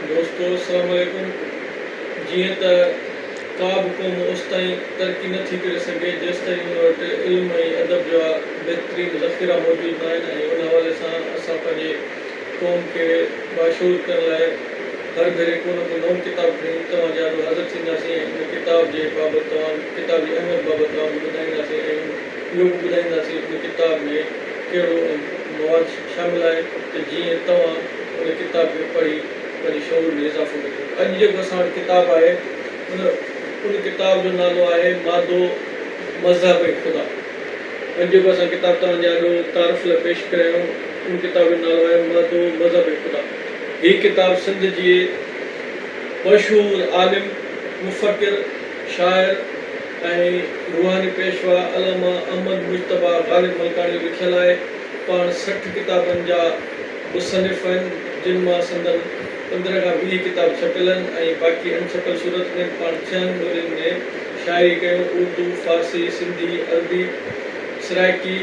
دوستو السلام عليڪم جيئن ته ڪا به قوم اوستائين ترقي نه ٿي ڪري سگهي جيستائين ان وٽ علم ۽ ادب جا بهترين ذخيرا موجود نه آهن ۽ ان حوالي سان اسان پنهنجي قوم کي باشعور ڪرڻ لاء هر ڀيري ڪو نه ڪو نئون ڪتاب کڻي توهان جي آڏو حاضر ٿينداسين ۽ ان ڪتاب جي بابت توهان ڪتاب جي اهميت بابت توهان کي ٻڌائينداسين ۽ اهو به ٻڌائينداسين ان ڪتاب ۾ ڪهڙو مواد شامل آهي ته جيئن توهان ان ڪتاب کي پڙهي پنهنجي شعور ۾ اضافو ڪري سگهو. اڄ جيڪو اسان وٽ ڪتاب آهي ان ان ڪتاب جو نالو آهي مادو مذهب ۽ خدا. اڄ جيڪو اسان ڪتاب توهان جي آڏو تعارف لاء پيش ڪريا آهيون ان ڪتاب جو نالو آهي مادو مذهب ۽ خدا. هي ڪتاب سنڌ جي مشهور عالم، مفڪر، شاعر ۽ روحاني پيشوا علامه احمد مجتبيٰ غالب ملڪاڻي جو لکيل آهي. پاڻ 60 ڪتابن جا مصنف آهن، جن مان سندن 15 کان 20 ڪتاب ڇپيل آهن ۽ باقي اڻ ڇپيل صورت ۾ پاڻ ڇهن ٻولين ۾ شاعري ڪيون، اردو، فارسي، سنڌي، عربي، سرائيڪي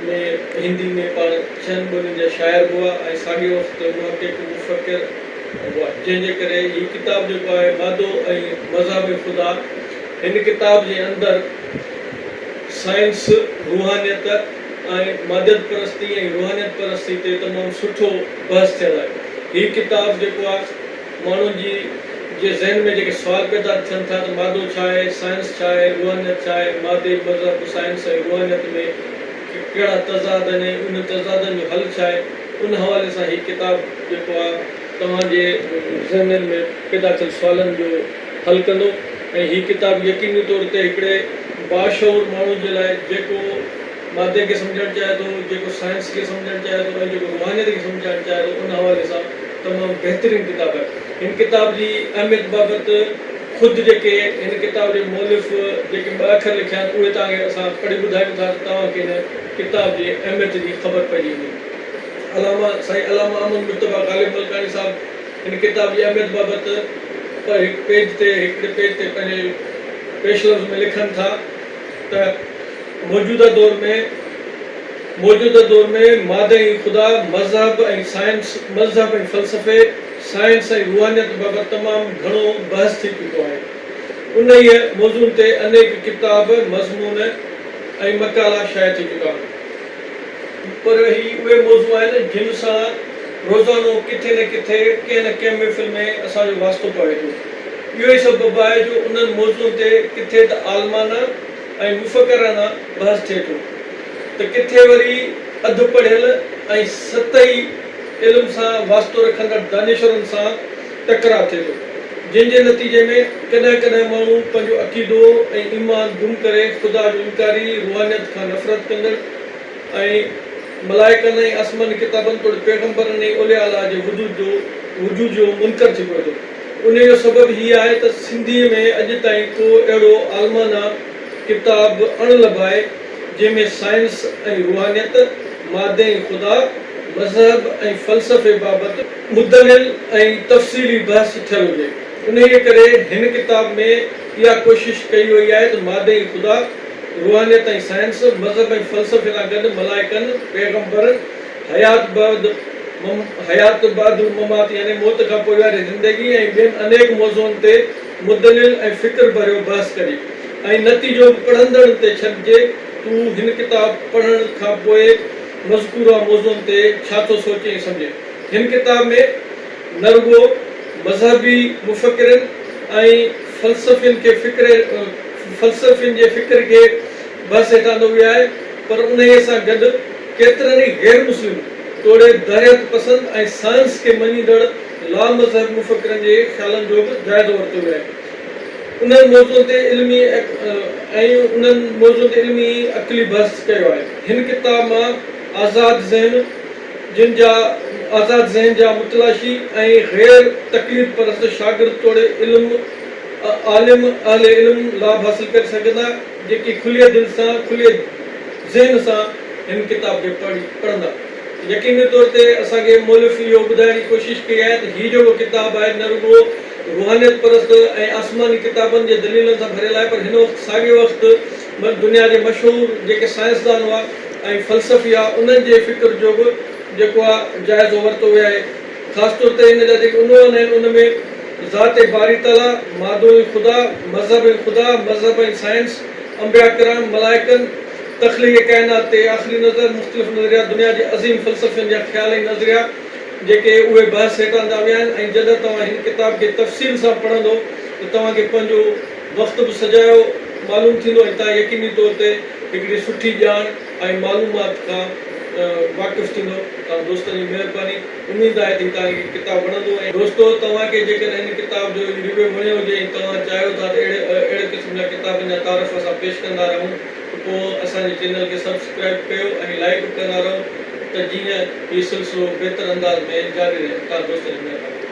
۾ هندي ۾ پاڻ ڇهن ٻولين جا شاعر به هئا ۽ ساڳئي وقت محقق، مفڪر هئا، جنهن جي ڪري هي ڪتاب جيڪو آهي مادو ۽ مذهب ۽ خدا هن ڪتاب جي اندر سائنس، روحانيت ۽ ماديت پرستي ۽ روحانيت پرستي تي تمام سٺو بحث ٿيل آهي. هي ڪتاب جيڪو آهي ماڻهن جي جي ذهن ۾ جيڪي سوال پيدا ٿين ٿا ته مادو ڇا آهي، سائنس ڇا آهي، روحانيت ڇا آهي، مادي، مذهب، سائنس ۽ روحانيت ۾ ڪهڙا تضاد آهن ۽ انهن تضادن جو حل ڇا آهي، ان حوالي سان هي ڪتاب جيڪو آهي توهان جي ذهنن ۾ پيدا ٿيل سوالن جو حل ڪندو ۽ هي ڪتاب يقيني طور تي هڪڙي باشعور ماڻهو جي لاء جيڪو مادي کي سمجهڻ چاهي ٿو، جيڪو سائنس کي سمجهڻ چاهي ٿو ۽ جيڪو روحانيت کي سمجهڻ چاهي ٿو ان حوالي سان تمام بهترين ڪتاب آهي. هن ڪتاب جي اهميت بابت خود جيڪي هن ڪتاب جي مؤلف جيڪي ٻه اکر لکيا آهن اهي توهان کي اسان پڙهي ٻڌايون ٿا ته توهان کي هن ڪتاب جي اهميت جي خبر پئجي ويندي. علامه سائين علامه احمد مجتبيٰ غالب ملڪاڻي صاحب هن ڪتاب جي اهميت بابت هڪ پيج تي هڪڙي پيج تي پنهنجي پيش لفظ ۾ لکن ٿا ته موجوده دور ۾ موجوده دور ۾ ماده ۽ خدا، مذهب ۽ سائنس، مذهب ۽ فلسفي، سائنس ۽ روحانيت بابت تمام گهڻو بحث ٿي چڪو آهي. انهيء موضوعن تي انيڪ ڪتاب، مضمون ۽ مقالا شايع ٿي چڪا آهن. پر هي اهي موضوع آهن جن سان روزانو ڪٿي نه ڪٿي ڪنهن نه ڪنهن محفل ۾ اسان جو واسطو پوي ٿو. اهو ئي سبب آهي جو انهن موضوعن تي ڪٿي ته عالمانه ۽ مفڪرانه بحث ٿئي ٿو ته ڪٿي وري اڌ پڙهيل ۽ سطحي علم سان واسطو رکندڙ دانشورن سان ٽڪراء ٿئي ٿو جنهن جي نتيجي ۾ ڪڏهن ڪڏهن ماڻهو پنهنجو عقيدو ۽ ايمان گم ڪري خدا جو انڪاري، روحانيت کان نفرت ڪندڙ ۽ ملائڪن ۽ آسماني ڪتابن توڙي پيغمبرن ۽ اولياء الله جي وجود جو وجود جو منڪر ٿي پوي ٿو. انهيء جو سبب هي آهي ته سنڌيء ۾ اڄ تائين ڪو اهڙو عالمانه ڪتاب اڻ لڀ آهي، جنهن ۾ سائنس ۽ روحانيت، مادي ۽ خدا، مذهب ۽ فلسفي بابت مدلل ۽ تفصيلي بحث ٿيل هجي. انهيء ڪري هن ڪتاب ۾ اها ڪوشش ڪئي وئي آهي ته مادي ۽ خدا، روحانيت ۽ سائنس، مذهب ۽ فلسفي سان گڏ ملائڪن، پيغمبرن، حيات بعد حيات بعد الممات يعني موت کان پوء واري زندگي ۽ ٻين انيڪ موضوعن تي مدلل ۽ فڪر ڀريو بحث ڪجي ۽ نتيجو به پڙهندڙن تي ڇڏجي تون هن ڪتاب پڙهڻ کان پوء مذڪوره موضوعن تي ڇا ٿو سوچين ۽ سمجهين. هن ڪتاب ۾ نه رڳو مذهبي مفڪرن ۽ فلسفين کي فڪر فلسفين جي فڪر کي بحث هيٺ آندو ويو آهي پر انهيء سان گڏ ڪيترن ئي غير مسلم توڙي دهريت پسند ۽ سائنس کي مڃيندڙ لامذهب مفڪرن جي خيالن جو به جائزو ورتو ويو آهي. انهن موضوعن تي علمي ۽ انهن موضوعن تي علمي عقلي بحث ڪيو آهي. هن ڪتاب مان آزاد ذهن جن جا آزاد ذهن جا متلاشي ۽ غير تقليد پرست شاگرد توڙي علم عالم اهل علم لاڀ حاصل ڪري سگهندا جيڪي کليء دل سان کليء ذهن سان هن ڪتاب کي پڙهي پڙهندا. يقيني طور تي اسان کي مؤلف اهو ٻڌائڻ جي ڪوشش ڪئي آهي ته هي جيڪو ڪتاب آهي نه رڳو روحانيت پرست ۽ آسماني ڪتابن جي دليلن سان ڀريل آهي پر هن وقت ساڳئي وقت دنيا جي مشهور جيڪي سائنسدان هئا ۽ فلسفي هئا انهن جي فڪر جو به جيڪو آهي جائزو ورتو ويو آهي. خاص طور تي هن جا جيڪي عنوان آهن ان ۾ ذات باري تعاليٰ، مادو ۽ خدا، مذهب ۽ خدا، مذهب ۽ سائنس، انبياء ڪرام، ملائڪن، تخليق ڪائنات تي آخري نظر، مختلف نظريا، دنيا جي عظيم فلسفين جا خيال ۽ نظريا جيڪي اهي بحث هيٺ آندا ويا آهن ۽ جڏهن توهان هن ڪتاب کي تفصيل سان پڙهندو ته توهان کي پنهنجو وقت به سجايو معلوم ٿيندو ۽ توهان يقيني طور تي هڪڙي سٺي ڄاڻ ۽ معلومات کان واقف ٿيندو. توهان دوستن جي مهرباني. اميد آهي ته هي توهان کي ڪتاب وڻندو ۽. دوستو توهان کي جيڪڏهن هن ڪتاب جو هي ريويو وڻيو هجي ۽ توهان چاهيو ٿا ته اهڙي اهڙي قسم جا ڪتابن جا تعارف اسان پيش ڪندا رهون ته پوء اسان جي چينل کي سبسڪرائيب ڪيو ۽ لائيڪ به ڪندا رهو ته جيئن هي سلسلو بهتر انداز ۾ جاري رهي. توهان دوستن جي مهرباني.